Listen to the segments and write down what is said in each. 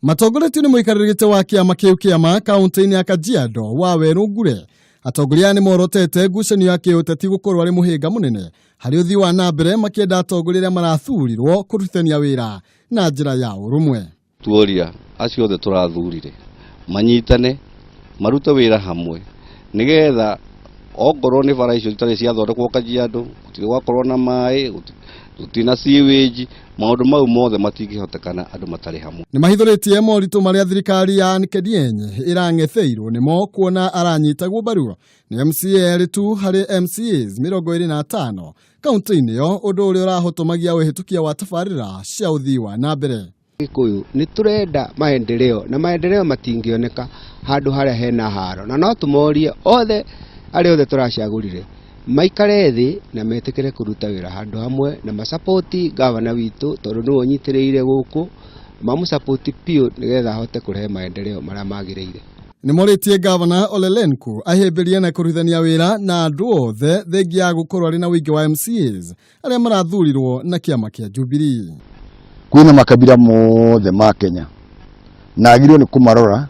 Matongoretio nĩ mũikarĩri gĩtĩ wa kĩama kĩu kĩama kaunti-inĩ ya Kajiado Waweru Ngure. Atongoria aya nĩ morotete ngucanio ya kĩũteti gũkorwo arĩ mũhĩnga mũnene harĩ ũthii wa na mbere, makĩenda atongoria arĩa marathurirwo kũrutithania wĩra na njĩra ya ũrũmwe. Tuoria acio othe tũrathurire manyitane, marute wĩra hamwe, nĩgetha ongorwo nĩ bara icio itarĩ ciathondekwo Kajiado, gũtirĩ gwakorwo na maĩ, gũtirĩ na sewage, maũndũ mau mothe matingĩhotekana andũ matarĩ hamwe. Nĩ mahithũrĩtie moritũ marĩa thirikari ya Anne Kedienye ĩrang'etheirwo nĩmo, kuona aranyitagwo mbaru nĩ MCA erĩ tu harĩ MCAs 25 kaunti-inĩ ĩyo, ũndũ ũrĩa ũrahotomagia ũhĩtũkia wa tabarĩra cia ũthii wa na mbere. Gĩkũyũ nĩ tũrenda maendeleo, na maendeleo matingĩoneka handũ harĩa hena haro, na no tũmorie othe arĩa othe tũracagũrire maikare thĩ na metĩkĩre kũruta wĩra handũ hamwe na masapoti gavana witũ, tondũ nĩwe ũnyitĩrĩire gũkũ, mamũsapoti biũ nĩgetha ahote kũrehe maendeleo marĩa magĩrĩire. Nĩ morĩtie gavana Ole Lenku ahĩmbĩrie na kũrutithania wĩra na andũ othe, thengia ya gũkorwo arĩ na ũingĩ wa MCAs arĩa marathurirwo na kĩama kĩa Jubilee. Kwĩna makabira mothe ma Kenya na agĩrĩirwo nĩ kũmarora,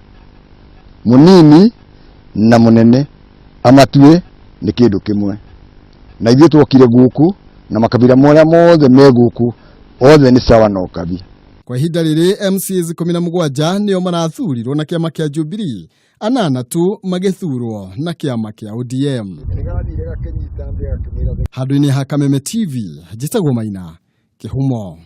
mũnini na mũnene amatue nĩ kĩndũ kĩmwe. Na ithuĩ twokire gũkũ na makabira marĩa mothe me gũkũ othe nĩ sawa na ũkabi. Kwa ihinda rĩrĩ MCAs 17 nĩo marathurirwo na kĩama kĩa Jubilee, anana tu magĩthurwo na kĩama kĩa ODM. Handũ-inĩ ha Kameme TV, njĩtagwo Maina Kĩhumo.